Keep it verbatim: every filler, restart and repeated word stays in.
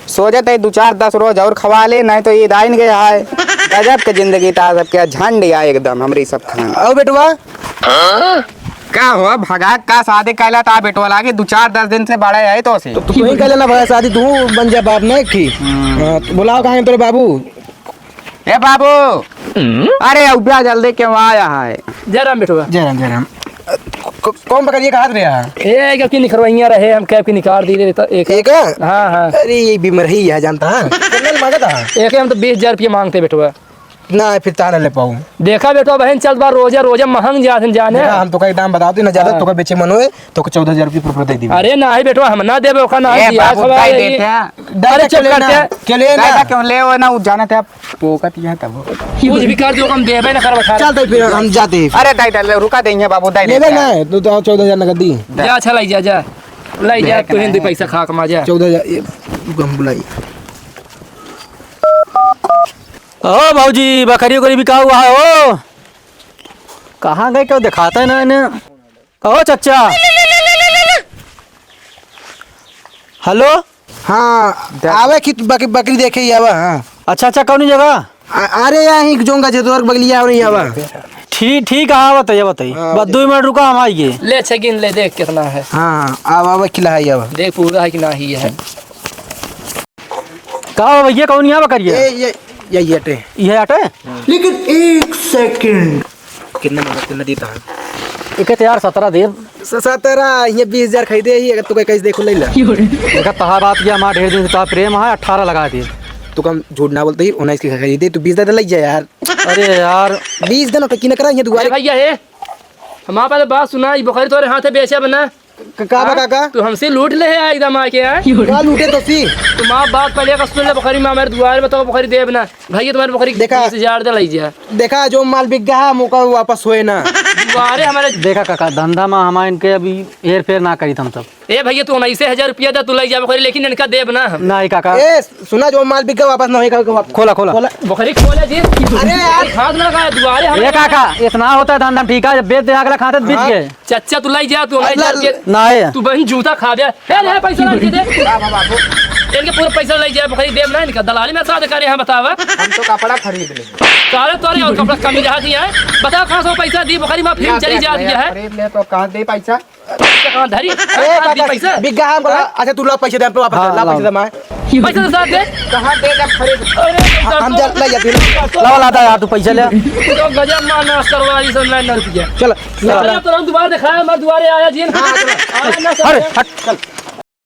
सोचत है दो चार दस रोज और खवा ले, नहीं तो ईद आइन गया है। गजब के जिंदगी था सबके, झंड या एकदम हमरी सब खान। आओ बेटवा। का हो भगा का शादी कैला था बेटवा लागे, दो चार दस दिन से बड़े है तो से। तो तू ही कैला ना भगा शादी, तू बन जा बाप ना की। हम्म। हाँ, तो बुलाओ कहाँ है तेरे बाबू? ए बाबू, अरे उठा जल्दी, क्यों आया है? जय राम बेटवा। जय राम, जय राम। क-, कौन पकड़िए, कहाँ रहे हैं? ए, एक की निकरवैया रहे, हम कैब की निकाल दी रे, तो एक एक है? हाँ, हाँ। अरे, ये बीमार ही है, जानता है? कितना मांगा था? एक हम तो बीस हजार रुपये मांगते बेटवा। ना, फिर तारा ले पाऊँ। देखा बेटवा, बहन चल बा, रोजा, रोजा महंग जात हैं जाने। देखा, हम तो का एक दाम बता दी ना, ज्यादा हाँ। तो का बेचे मन होए, तो का चौदह हजार रुपये पर दे दी। अरे ना, ही बेटवा, हम ना देबे, ओका ना ए, दिया बाबू, खवा दे रही। देते हैं। अरे, चुप करते हैं। के ले ना। दादा, क्यों ले वो ना, वो जाना था, पोकत यहाँ तब। कुछ भी कर जो हम देबे ना करब, अठारह। चल, तो फिर हम जाते हैं। अरे, दाई, दाई, रुका देंगे बाबू, दाई, लेबे दाई। ना, तो, तो चौदह हजार नगद दी। जा, अच्छा, लाई जा, जा। लाई जा, देख तू रहे हिंदी हैं। पैसा खा कमा जा। चौदह हजार, ये, रुको, हम बुलाई। ओ भौजी, बकरी उकरी बिका हुआ है, ओ। कहाँ गए, क्यों दिखाता है ना इन्हें? कहो चच्चा। हेलो। हाँ, आवे की बक-, बकरी देखे ही आवा, हाँ। अच्छा, अच्छा, कौनी जगह? अ-, अरे, यहाँ ही जोंगा जे तोर बगलिया और ही आवा। ठीक, ठीक है, हाँ, बताइए, बताइए। हाँ, बस बताइए। दो मिनट रुका, हम आइए। ले, छगिन ले, देख कितना है। हाँ, हाँ, आवा, आवा, किला है, आवा। देख पूरा है कि ना ही है। का हो भैया, कौन यहाँ बकरिया? ये, ये, ये, ये अटे। ये अटे? लेकिन एक सेकंड। कितना नंबर, कितना देता है? एक तो यार सत्रह दे। स-, सत्रह, ये बीस हजार खरीदे ही, अगर तू कोई कैसे देखो, ले ले। देखा, तहा बात किया, हमारा ढेर दिन से तहा प्रेम है, अठारह लगा दे। तू कम झूठ ना बोलते ही, उन्नीस की खरीदे, तू बीस हजार ले जा यार। अरे यार। बीस दिन होते, किन करा ये दुआरे। अरे भैया, हे, हमारे पास बात सुना, ये बकरी तोरे हाथे बेचे बना। क-, का बा, हाँ? काका? तू हमसे लूट ले है एकदम आके, हाँ? का लूटे तो सी? तुम्हार बात पहले का सुन ले, बकरी में हमारे दुआरे में तो बकरी देब ना। भैया तुम्हारे बकरी देखा। बीस हजार दे लाई जा। देखा, जो माल बिक गया है, हम ओका वापस होए ना। दुआरे हमारे देखा काका, धंधा में हमारे इनके अभी हेर फेर ना करी हम सब। ए भैया, तू हम ऐसे हजार रुपया दे, तू लाई जा बकरी, लेकिन इनका देब ना हम। नहीं काका। ए, सुना, जो माल बिक गया, वापस ना होए, काका, वापस। खोला, खोला। खोला। बकरी खोला जी। अरे यार। हाथ ना लगा, दुआरे हमारे ए काका, इतना होता है धंधा में, ठीक है, जब बेच दे, अगला खाते तो बिक हाँ। गए। चच्चा, तू लाई जा, तू लाई जा, अल्लाह। के-, ना है। तू बहिन जूता खा जा। ए, ले पैसा ला के दे। का बा बाबू? इनके पूरा पैसा लाई जा, बकरी देब ना इनका, दलाली में साथ करे हैं, बतावा। हम तो कपड़ा खरीद ले। सारे तोरे और कपड़ा कमी रहा दिया है। बताओ, कहाँ से पैसा दी, बकरी माँ फिर ना, चली देख जा ले, दिया है। खरीद ले तो कहाँ दे पैसा? पैसा कहाँ धरी? ए, कहाँ दी काका, पैसा? बिक गया हम बोला, हाँ? अच्छा, तू ला पैसे दे, हम तो वापस हाँ, ला लाओ। पैसे दे, मैं। पैसा तो साथ दे। कहाँ दे जब खरीद? अरे, हम तो जा, ला, या फिर। लाओ, लाता यार, तू पैसा ले। तो गजब मार नाश करवा दी, सब लाइन ना रुक गया। चल, चल, चल। तो हम दोबारा दिखाया, मैं दोबारा आया जी। हाँ, चल। आया ना, सब अरे, चल। हट। चल।